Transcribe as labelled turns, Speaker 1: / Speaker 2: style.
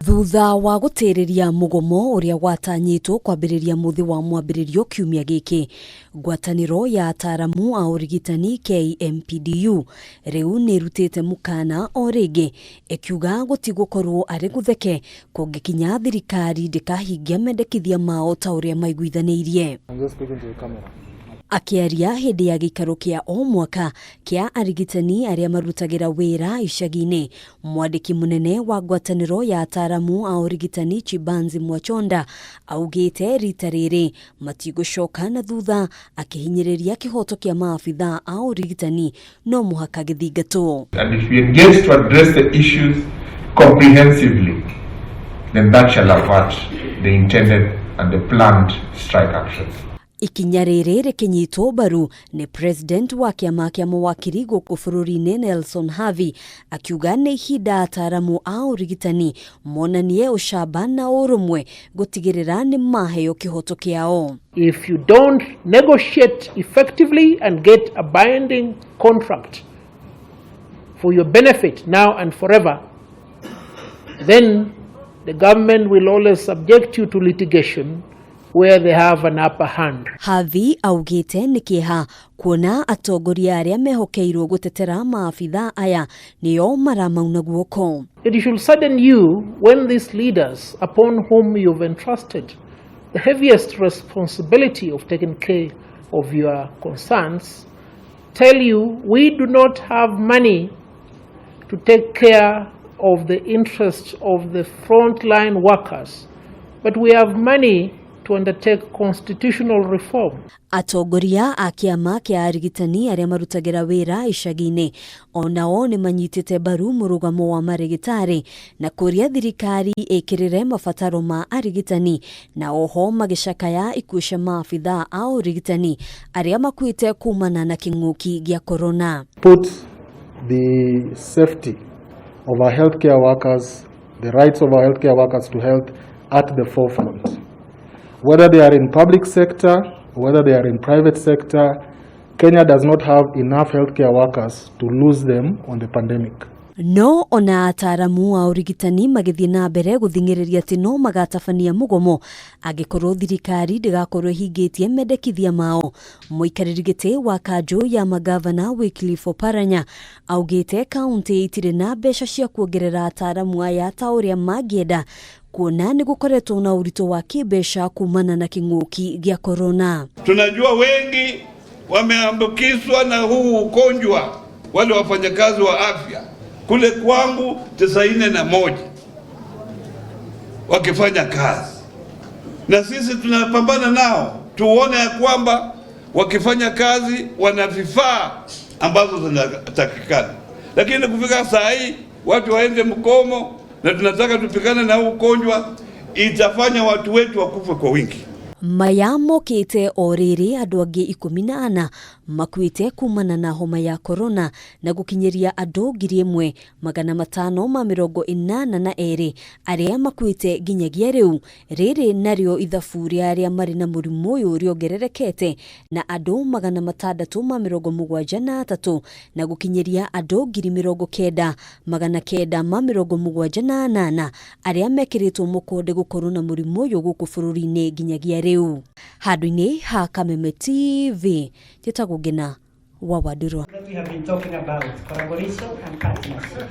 Speaker 1: Thutha wa gũtĩrĩria mũgomo ũrĩa watanyĩtwo kwambĩrĩria mũthĩ wa mwambĩrĩrio kiumia gĩkĩ, ngwatanĩro ya ataaramu a ũrigitani KMPDU rĩu nĩ ĩrutĩte mũkana o rĩngĩ ĩkiuga gũtigũkorwo arĩ gũtheke kũngĩkinya thirikari ndĩkahingia mendekithia mao ta ũrĩa maiguithanĩirie.
Speaker 2: I'm just speaking to the camera.
Speaker 1: Akĩaria hĩndĩ ya gĩikaro kĩa o mwaka kĩa arigitani arĩa marutagĩra wĩra icagi-inĩ, mwandĩki mũnene wa ngwatanĩro ya ataaramu a ũrigitani Chibanzi Mwachonda augĩte rita rĩrĩ matigũcoka na thutha, akĩhinyĩrĩria kĩhoto kĩa maabitha a ũrigitani no mũhaka gĩthingatwo.
Speaker 3: And if we engage to address the issues comprehensively, then that shall avert the intended and the planned strike action.
Speaker 1: Ikinya rĩrĩ rĩkĩnyitwo mbaru nĩ president wa kĩama kĩa mawakiri gũkũ bũrũri-inĩ Nelson Havi, akiuga nĩ ihinda ataaramu a ũrigitani monanie ũcamba na ũrũmwe gũtigĩrĩra nĩ maheo kĩhoto kĩao.
Speaker 4: If you don't negotiate effectively and get a binding contract for your benefit now and forever, then the government will always subject you to litigation where they have an upper hand.
Speaker 1: Havi augĩte nĩ kĩeha kuona atongoria arĩa mehokeirwo gũtetera maabitha aya nĩo maramauna guoko.
Speaker 4: It should sadden you when these leaders upon whom you've entrusted the heaviest responsibility of taking care of your concerns tell you, "We do not have money to take care of the interests of the frontline workers, but we have money to undertake constitutional reform."
Speaker 1: Atongoria a kĩama kĩa arigitani arĩa marutagĩra wĩra icagi-inĩ onao nĩ manyitĩte mbaru mũrũgamo wa marĩgĩtarĩ na kũria thirikari ĩkĩrĩre mabataro ma arigitani, na oho magĩcakaya ikuũ cia maabitha a ũrigitani arĩa makuĩte kumana na kĩng'ũki gĩa korona.
Speaker 2: Put the safety of our healthcare workers, the rights of our healthcare workers to health at the forefront. Whether they are in public sector, whether they are in private sector, Kenya does not have enough healthcare workers to lose them on the pandemic.
Speaker 1: No ona ataaramu a ũrigitani magĩthiĩ na mbere gũthing'ĩrĩria atĩ no magatabania mũgomo angĩkorwo thirikari ndĩgakorwo ĩhingĩtie mendekithia mao, mũikarĩri gĩtĩ wa kanjũ ya magavana Wycliffe Oparanya augĩte kaũntĩ itirĩ na mbeca cia kuongerera ataaramu aya ta ũrĩa mangĩenda, kuona nĩ gũkoretwo na ũritũ wa kĩmbeca kumana na kĩng'ũki gĩa korona.
Speaker 5: Tunajua wengi wameambukizwa na huu ugonjwa, wale wafanyakazi wa afya kule kwangu 91 wakifanya kazi, na sisi tunapambana nao tuone ya kwamba wakifanya kazi wana vifaa ambazo zinatakikana, lakini kufika saa hii watu waende mgomo na tunataka tupigane na huu ugonjwa, itafanya watu wetu wakufe kwa wingi.
Speaker 1: Maya mokĩte o rĩrĩ andũ angĩ 14 makuĩte kumana na homa ya korona na gũkinyĩria andũ 1582 arĩa makuĩte nginyagia rĩu. Rĩrĩ narĩo ithabu rĩa arĩa marĩ na mũrimũ ũyũ rĩongererekete na andũ 673 na gũkinyĩria andũ 90,978 arĩa mekĩrĩtwo mũkonde gũkorwo na mũrimũ ũyũ gũkũ bũrũri-inĩ nginyagia rĩu. Handũ-inĩ ha Kameme TV, njĩtagwo Ngina wa Wandũrũ.
Speaker 6: That we have been talking about, collaboration and partnership.